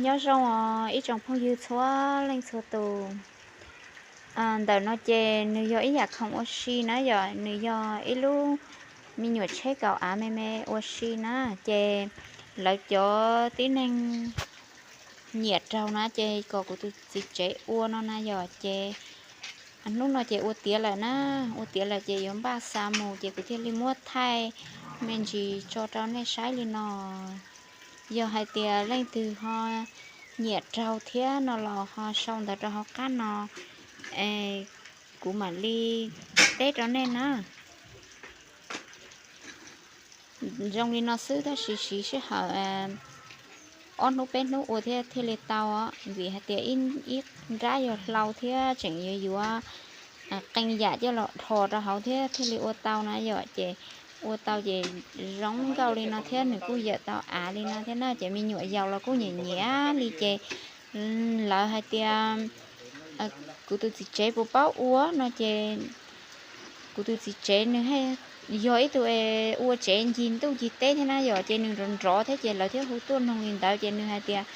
Nyob zoo os ib tsoom phooj ywg txhua leej txhua tus. Ntawm no ces nws yog ib yam khoom ua si na yom, nws yog ib lub me nyuam tsheb kaus av me me ua si na, ces lawv cov tib neeg nyiam raug na, ces kom kuv tus txiv tsev ua no na yom, ces hnub no ces ua tiav lawm na, ua tiav lawm ces yuav npaj xa mus, ces kuv thiaj li muab thaij me ntsis tso rau nej saib li no. Yog hais tias leej twg ho nyiam raug thiab no los ho sau ntawv rau hauv qab no, kuv mam li teb rau nej na. Zoo li no xwb tab sis siv sij hawm ob hnub peb hnub ua thiab thiaj li tau, vim hais tias ib nrab yog hlau thiab tseem yuav yuav qee yam coj los dhos rau hauv thiab thiaj li ua tau na yom. Ces ua tau ces zoo nkauj li no thiab nws kuj yawm tau av li no thiab na, ces me nyuam yaus los kuj nyiam nyiam li. Ces lawv hais tias kuv tus txiv tsev puas paub ua no ces kuv tus txiv tsev nws yog ib tug ua tsev ncig ntuj ncig teb thiab na yom, ces nws nrov nrov thiab ces lawv thiaj hu tuaj noog li ntawd, ces nws hais tias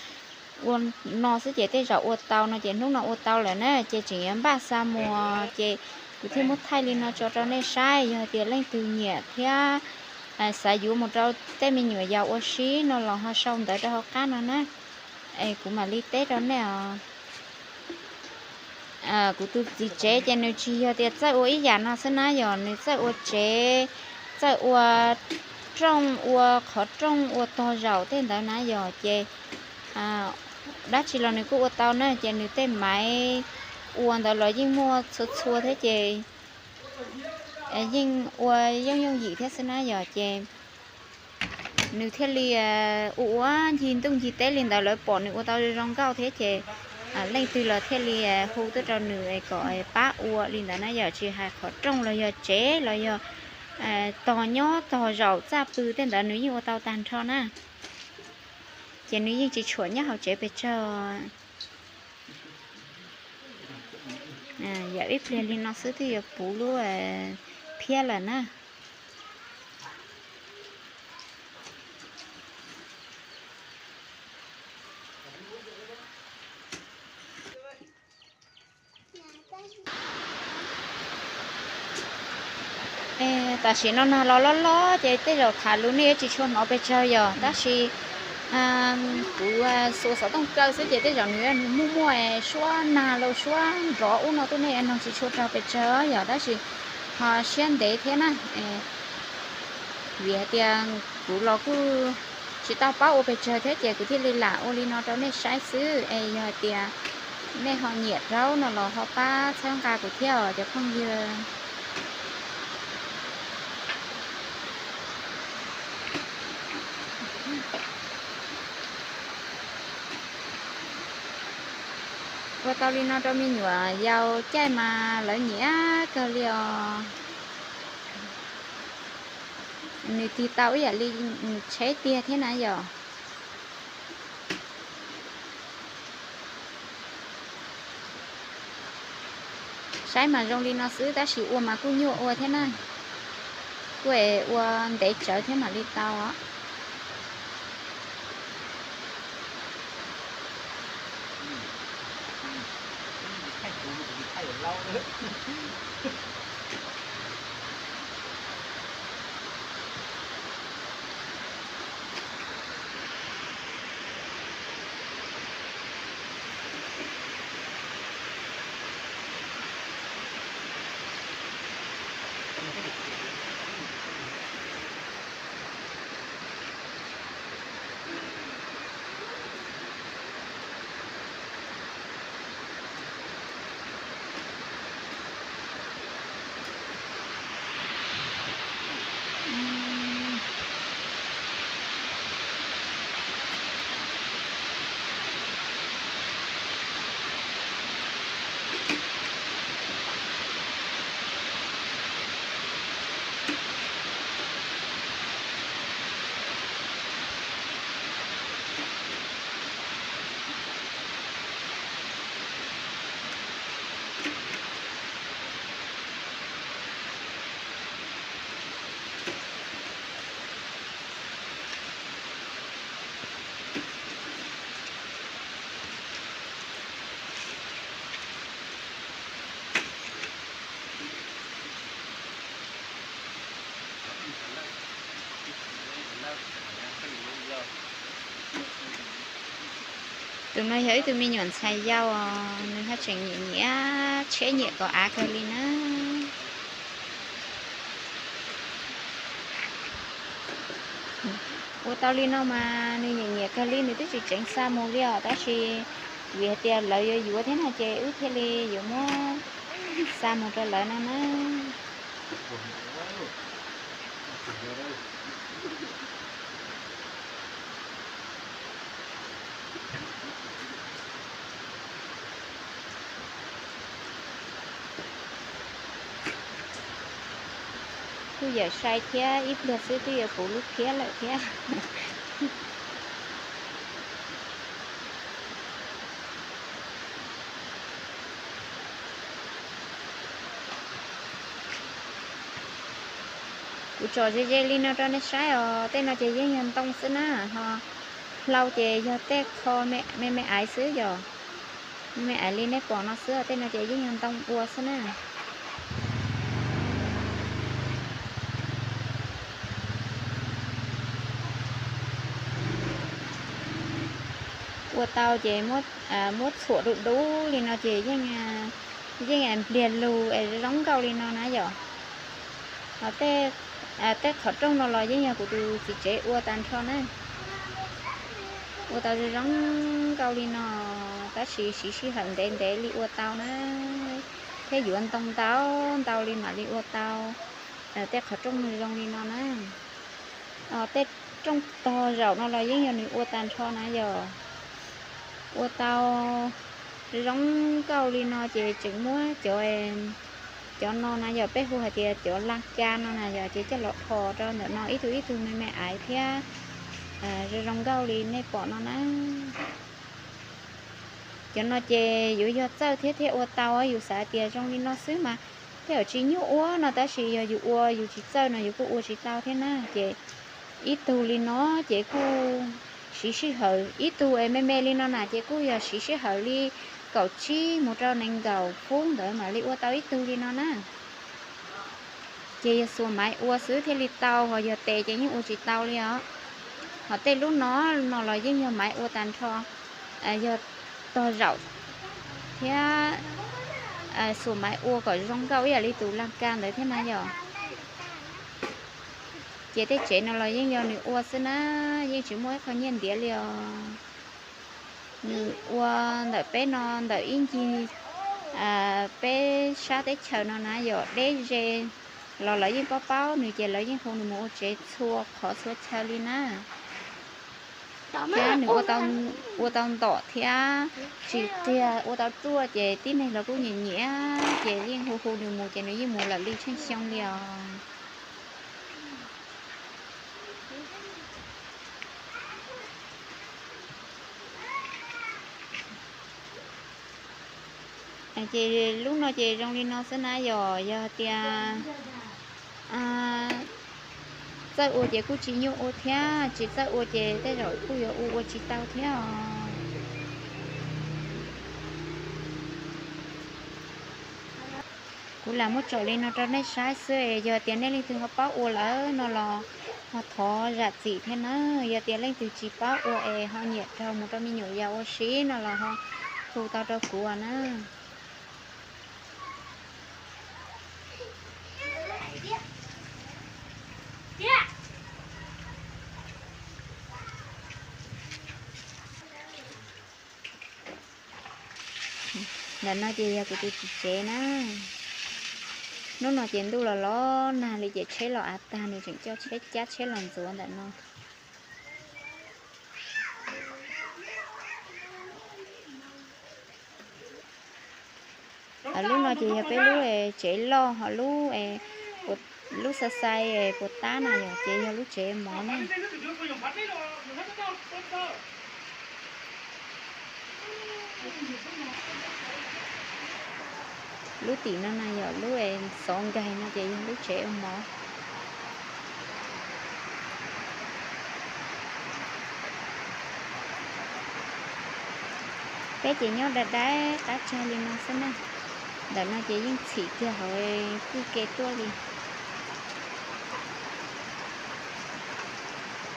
ua no xwb ces tej zaum ua tau no, ces hnub no ua tau lawm na, ces tseem yuav npaj xa mus, ces kuv thiaj muab thaij li no tso rau nej saib. Yog hais tias leej twg nyiam thiab xav yuav mus rau tej me nyuam yaus ua si no los ho sau ntawv rau hauv qab no na, es kuv mam li teb rau nej os. Kuv tus txiv tsev ces nws tsis yog tias txawj ua ib yam no xwb na yom, nws txawj ua tsev, txawj ua rooj, ua qhov rooj, ua tog zaum tej ntawd na yom, ces dab tsi los nws kuj ua tau na. Ces nws tej maiv ua ntawd los yeej muaj txhua txhua thiab ces yeej ua yooj yooj yim thiab xwb na yom. Ces nws thiaj li ua ua ncig ntuj ncig teb li ntawd, lawv pom nws ua tau zoo nkauj thiab ces leej twg los thiaj li hu tuaj rau nws kom pab ua li ntawd na yom. Tsis hais qhov rooj los yog tsev los yog tog nyob tog zaum txaj pw tej ntawd nws yeej ua tau tag nrho na. Ces nws yeej tsis tshuam nyob hauv tsev pes tsawg. Yam ib pliag li no xwb twb yuav puv lub phiab lawm na. Tam sim no nag los lob lob ces tej zaum tham lus nej yuav tsis tshua hnov pes tsawg yom, tab sis kuv xuas xov tooj kaw xwb ces tej zaum nws muaj muaj suab nag los suab nrov ub no tuaj nej noog tsis tshua raug pes tsawg yom, tab sis ho siab ntev thiab na. Vim hais tias kuv los kuj tsis tau paub ua pes tsawg thiab ces kuv thiaj li lam ua li no rau nej saib xwb es yog hais tias nej ho nyiam raug no los ho pab txhawb nqa kuv thiab os cov phooj ywg. Ua tau li no rau me nyuam yaus caij mas lawv nyiam kawg li os. Nws tig tau ib yam li tsheb tiag thiab na yom. Saib mas zoo li no xwb tab sis ua mas kuj nyuaj ua thiab na. Kuj ua ntev tsawv thiab mam li tau os. Tus no yog ib tug me nyuam ntxhais yau, nws ho tseem nyiam nyiam tsheb nyiam kom av kawg li na. Ua tau li no mas nws nyiam nyiam kawg li, nws twb tsis tseev xa mus li os, tab sis vim hais tias lawv yuav yuav thiab no ces wb thiaj li yuav muab xa mus rau lawv no na. Kuj yam sai thiab, ib pliag xwb twb yuav puv lub phiab lawm thiab. Kuv tsom ze ze li no rau nej saib os, tej no ces yeej yog ntoo xwb na, ho hlau ces yog tej qho me me aiv xwb yom. Me me aiv li nej pom no xwb, tej no ces yeej yog ntoo ua xwb na. Ua tau ces muab txhuam du du li no ces yeej npliag lug es zoo nkauj li no na yom. Ho tej qhov rooj no los yeej yog kuv tus txiv tsev ua tag nrho na. Ua tau zoo nkauj li no, tab sis siv sij hawm ntev ntev li ua tau na, thiab yuav ntoo ntau ntau li mam li ua tau tej qhov rooj zoo li no na. Tej rooj tog zaum no los yeej yog nws ua tag nrho na yom. Ua tau zoo nkauj li no ces tseem muab cov, cov no na yom, peb hu hais tias cov laj ka no na yom, ces coj los dhos rau ntawm no ib tug ib tug me me aiv thiab zoo zoo nkauj li nej pom no na. Cov no ces yuav yog txawj thiab thiaj ua tau, yus xav tias zoo li no xwb mas tej zaum tsis nyuaj ua no, tab sis yog yus ua yus tsis txawj no yus kuj ua tsis tau thiab na. Ces ib tug li no ces kuj siv sij hawm, ib tug es me me li no na ces kuj yog siv sij hawm li kaum tsib mus rau nees nkaum phút ntawd mam li ua tau ib tug li no na. Ces yog xuas maiv ua xwb thiaj li tau, ho yog tes ces yeej ua tsis tau li os. Ho tej lub no, no los yeej yog maiv ua tag nrho, yog tog zaum thiab xuas maiv ua kom zoo nkauj ib yam li tus laj ka ntawd thiab na yom. Ces tej tsev no los yeej yog nws ua xwb na, yeej tsis muaj ib qho nyiaj ntiav li os. Nws ua ntawm peb no ntawm ib ncig peb sab teb chaws no na yom, deb ze los lawv yeej paub paub nws ces lawv yeej hu nws mus ua tsev txhua qhov txhua chaw li na. Thiab nws ua tau ntom thiab tsis qiag, ua tau ruaj ces tib neeg los kuj nyiam nyiam, ces yeej hu hu nws mus ces nws yeej mus lawm li tsheej xyoo li os. Ces lub no ces zoo li no xwb na yom, yog tias txawj ua ces kuj tsis nyuaj ua thiab, tsis txawj ua ces tej zaum kuj yuav ua ua tsis tau thiab os. Kuv lam muab tsom li no rau nej saib xwb, yog tias nej leej twg ho paub ua lawm no los ho thov zam txim thiab na. Yog tias leej twg tsis paub ua es ho nyiam raug mus rau me nyuam yaus ua si no los ho hu tau rau kuv na. Ntawm no ces yog kuv tus txiv tsev na. Hnub no ces ntuj los los nag li ces tsheb los av tag, nws tseem coj tsheb cab tsheb los ntxuav ntawm no. Lub no ces yog peb lub tsev loj, ho lub, lub xav xais puas tab na yom, ces yog lub tsev mov na. Lub tim no na yog lub xov nkaig no ces yog lub tsev ua mov. Peb ces nyob dai dai qab tsag li no xwb na. Ntawm no ces yeej txhim kiag hauv kwj ke tuaj li.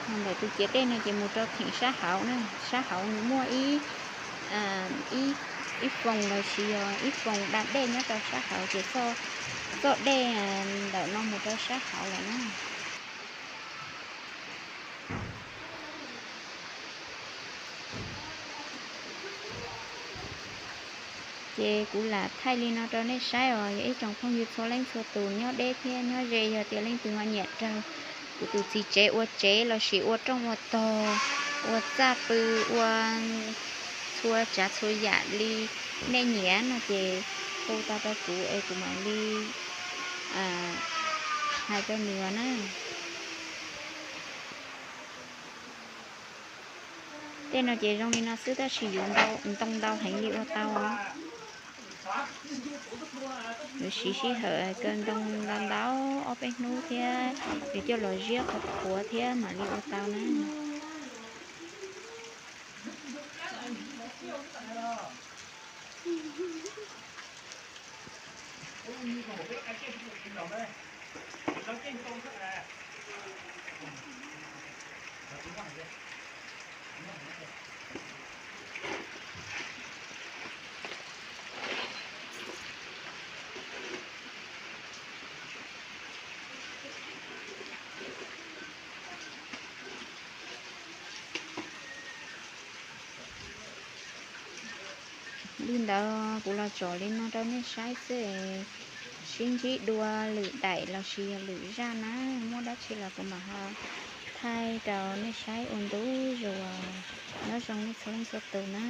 Ntawm tus ciav dej no ces mus rau theem sab hauv na, sab hauv nws muaj ib ib, ib foos los sis yog ib foos da dej nyob rau sab hauv ces txoj dej ntawm no mus rau sab hauv lawm na. Ces kuv lam thaij li no rau nej saib os, yog ib tsoom phooj ywg txhua leej txhua tus nyob deb thiab nyob ze, yog tias leej twg ho nyiam raug kuv tus txiv tsev ua tsev los sis ua rooj ua tog, ua txaj pw, ua txhua tsav txhua yam li nej nyiam no ces hu tau rau kuv es kuv mam li hais rau nws na. Tej no ces zoo li no xwb tab sis yuav ntoo ntau heev li ua tau os. Yuav siv sij hawm kaw ntoo ntau ntau ob peb hnub thiab yuav coj los ziab qhuav qhuav thiab mam li ua tau na. Li ntawd kuv los tsom li no rau nej saib xwb, sib ntsib dua lwm daim los sis yog lwm zaj na, muaj dab tsi los kuv mam ho thaij rau nej saib ua ntu zus, nyob zoo nej txhua leej txhua tus na.